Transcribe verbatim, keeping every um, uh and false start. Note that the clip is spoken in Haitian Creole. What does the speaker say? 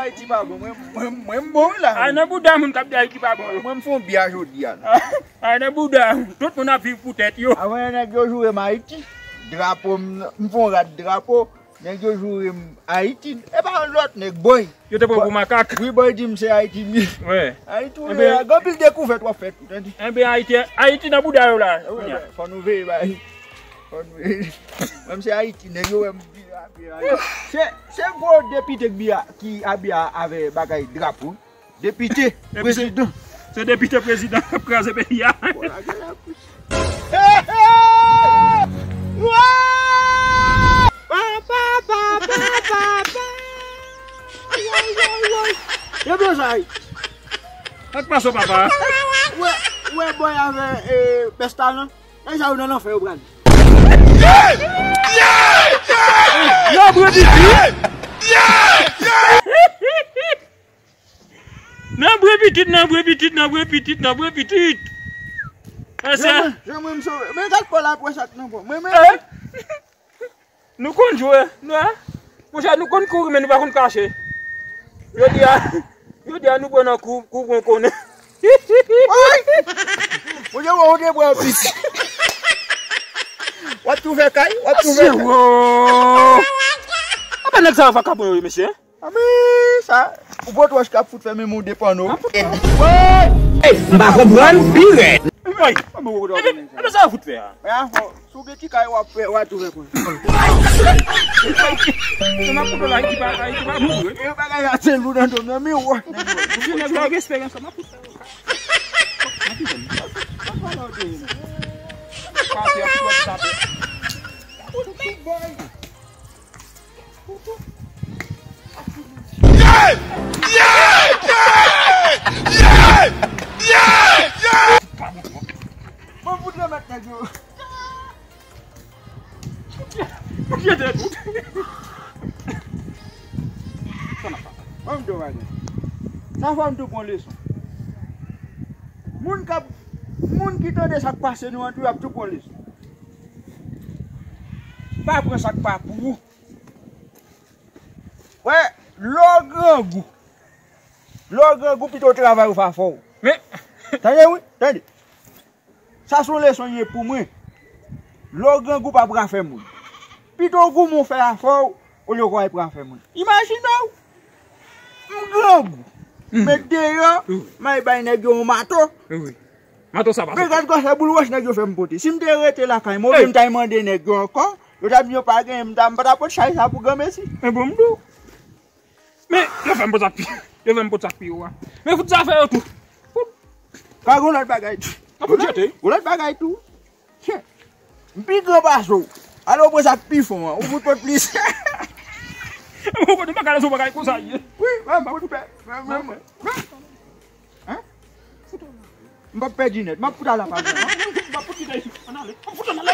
Ayiti pa bon, mwen, mwen, mwen m bon wi la. Ay nan bouda moun k ap di Ayiti pa bon yo. Mwen m fè yon byen jodi a la. Ay nan bouda, tout moun ap viv pou tèt yo. Avan yè nèg yo joure m Ayiti, drapo m, m fè yon rad drapo, nèg yo joure m Ayiti, e pa yon lòt nèg, boy. Yo te pran pou makak. Wi, boy di m se Ayiti m ye. Wi. Ayiti ou ye a, gen anpil dekouvèt w ap fè tou, tande. Enben Ayiti, Ayiti nan bouda yo la. Wi, fò nou veye bay. Fò nou veye. Menm se Ayiti, nèg yo wè m byen abiye. Se, se gwo depite k byen, ki abiye avè bagay drapo. Depite, prezidan. Se depite prezidan k ap kraze peyi a. Papa, papa, papa. Woy, woy, woy. Yo byen sa wi. Sa k pase papa? Wè, wè boy avè, eh, bèsta lan. Nèg sa yo nan lanfè yo pral. Nan bwe pitit. Nan bwe pitit, nan bwe pitit, nan bwe pitit, nan bwe pitit. Jan mwen, jan mwen m sove. Men gad pò la pwès ak nan pò. Mwen, mwen. Nou konn jwe, nou, en? Monchè, nou konn kouri, men nou pa konn kache. Jodi a, jodi a nou pran nan kou, kou pran konnen. Woy! Monchè, ou te pran pis. W ap twouve kay, w ap twouve kay. Apa nèg sa yo vakabon yo ye, mesye? Ami, sa, ou pot wòch k ap fout fè menm ou depann ou. Woy! M pa konprann, pi rèd. Woy! Apa sa yo fout fè a? Si w gen ti kay, w ap fè, w a tou fè pran. Se m ap fout w la, Ayiti pa, Ayiti pa bon vre. E bagay la se lou nan do m nan, men wòch nèg yo. Mesye, nèg la gen esperyans, m ap fout w la. Pase ap fout w la. Mwen fout remèt nèg yo. Mwen fout remèt nèg yo. Sa fè m tou pran leson. Moun k ap, moun ki tande sa k pase nou an tou, y ap tou pran leson. Pa pran sa k pa pou ou. Wè, lè w grangou, lè w grangou, pito w travay ou fè afè w. Men, tande wi, tande. Sa se yon leson li ye pou mwen. Lè w grangou, pa pou afè moun. Pito w goumen w fè afè w, olye w al pran afè moun. Imajine w, m grangou. M met deyò, m al bay nèg yo yon mato. Mato sa pa soti. Men gad gwosè boul wòch nèg yo fè m pote. Si m te rete lakay mwen, oubyen m t al mande nèg yo ankò, yo t ap di yo pa genyen, m ta, m pa t ap pot chay sa pou granmesi. Men bon, m di w. Men, yo fè m pot sa k pi, yo fè m pot sa k pi wo a. Men fout zafè yo tou. Fout. Ka gon lòt bagay tou. Gon lòt bagay tou. M pi gran pase w. Ale w pran sa k pi fon an. Ou fout pot plis. Ou konnen bagay la se yon bagay konsa l ye. Wi, mwen, mwen, mwen, mwen. Hein? M p ap pèdi nèt. M ap fout al apa mwen. M ap fout kite isit. Ann ale. M ap fout ann ale.